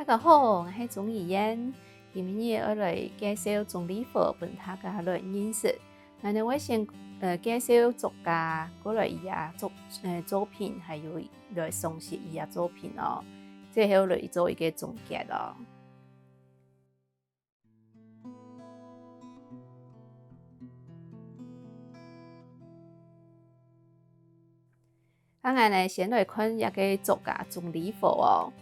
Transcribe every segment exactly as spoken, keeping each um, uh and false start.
大家好，𠊎係鍾怡燕，今日愛來介紹鍾理和分大家來認識。𠊎等會先，呃，介紹作家，過來佢个作，呃，作品，還有來賞析佢个作品哦。最後來做一個總結哦。 啊𠊎呢，先來看這個作家鍾理和哦。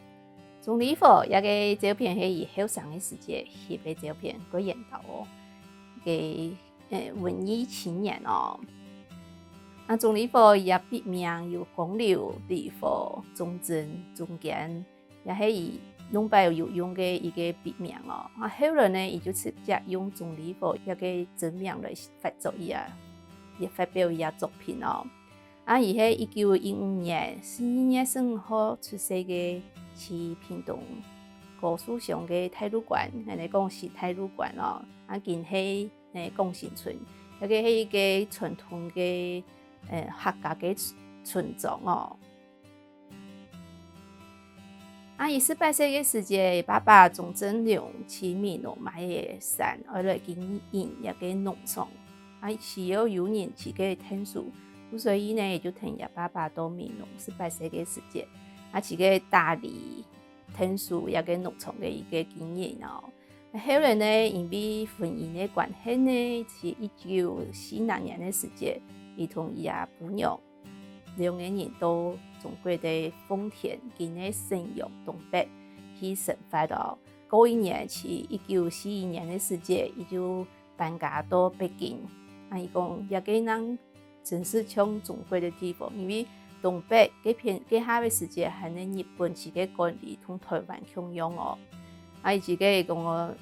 鍾理和這個照片係佢後生个時節翕个照片，過緣投哦，个，呃，文藝青年哦。啊鍾理和佢个筆名有江流、理和、鍾真、鍾堅， 也係佢弄擺有用个一個筆名哦。啊後來呢，佢就直接用鍾理和這個真名來發作佢个，也發表佢个作品哦。啊佢係一九一五年十二月十五號出世个，在屏東高樹鄉个大路關，𠊎等講新大路關哦。啊今係，呃，廣生村，這個係一個傳統个，呃，客家个村莊哦。 啊佢十八歲个時節，爸爸鍾正榮去美濃買个山，愛來經營這個農場。啊需要有人在該𢯭手，故所以呢，就跈佢爸爸到美濃，十八歲个時節，啊在該打理𢯭手這個農場个一個經營哦。後來呢，因為婚姻个關係呢，在一九四六年个時節，佢同佢个餔娘 兩個人到中國个奉天，今个瀋陽東北去生活哦。過一年，在一九四一年个時節，佢就搬家到北京。啊佢講，這個正真實像中國个地方，因為東北該片，該下个時節還係日本自家管理，同臺灣共樣哦。啊佢自家講哦，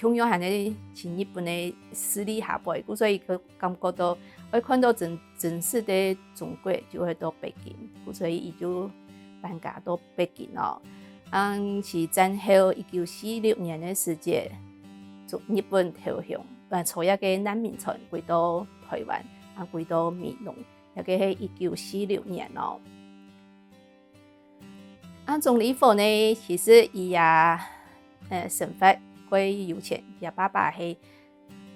共樣還係在日本个勢力下背，故所以佢感覺到，愛看到真，真實个中國，就愛到北京，故所以佢就搬家到北京哦。啊在戰後一九四六年个時節，中，日本投降，啊坐這個難民船歸到臺灣，啊歸到美濃，這個係一九四六年哦。 啊鍾理和呢，其實佢个，呃，生活蓋有錢，佢爸爸係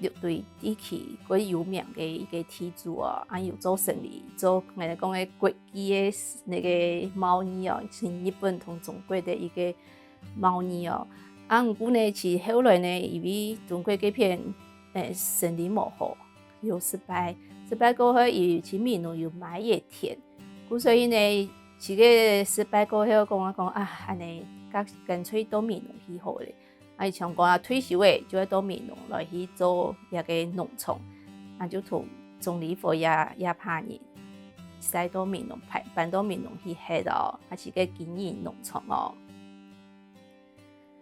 六堆地區蓋有名个一個地主哦，啊有做生理，做𠊎等講个國際个那個貿易哦，像日本同中國个一個貿易哦。啊毋過呢，其實後來呢，因為中國該片，呃，生理無好， 有失敗。失敗過後，佢去美濃有買一個田，故所以呢，自家失敗過後講啊講啊，恁呢，乾，乾脆到美濃去好了。啊佢想講啊，退休了，就愛到美濃來去做這個農場，啊就同鍾理和這，這班人，徙到美濃，搬，搬到美濃去歇哦，啊自家經營農場哦。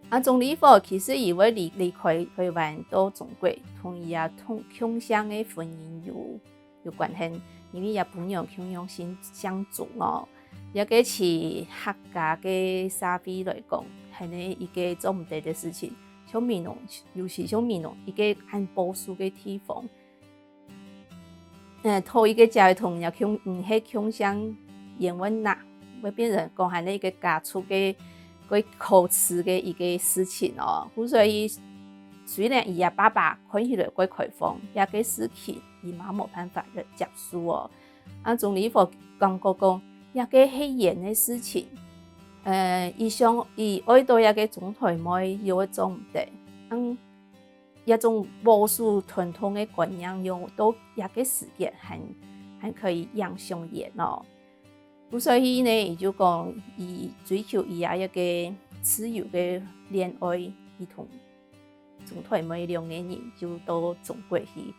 啊鍾理和其實佢會離，離開臺灣到中國，同佢个同，共姓个婚姻有，有關係，因為佢餔娘共樣姓，姓鍾哦。這個在客家个社會來講，還係一個做毋得个事情。像美濃，尤其像美濃一個恁保守个地方， 呃，討一個姐同人家共，毋係共姓，冤枉哪，會變成講還係一個家族个，蓋可恥个一個事情哦。故所以，雖然佢个爸爸看起來蓋開放，這個事情佢嘛無辦法來接受哦。啊鍾理和感覺講，這個係冤个事情，呃，佢想，佢愛到這個鍾台妹又會做毋得，嗯， 這種保守傳統个觀念用到這個時節還，還可以影響佢哦。故所以呢，佢就講，佢追求佢个一個自由个戀愛，佢同鍾台妹兩個人就到中國去，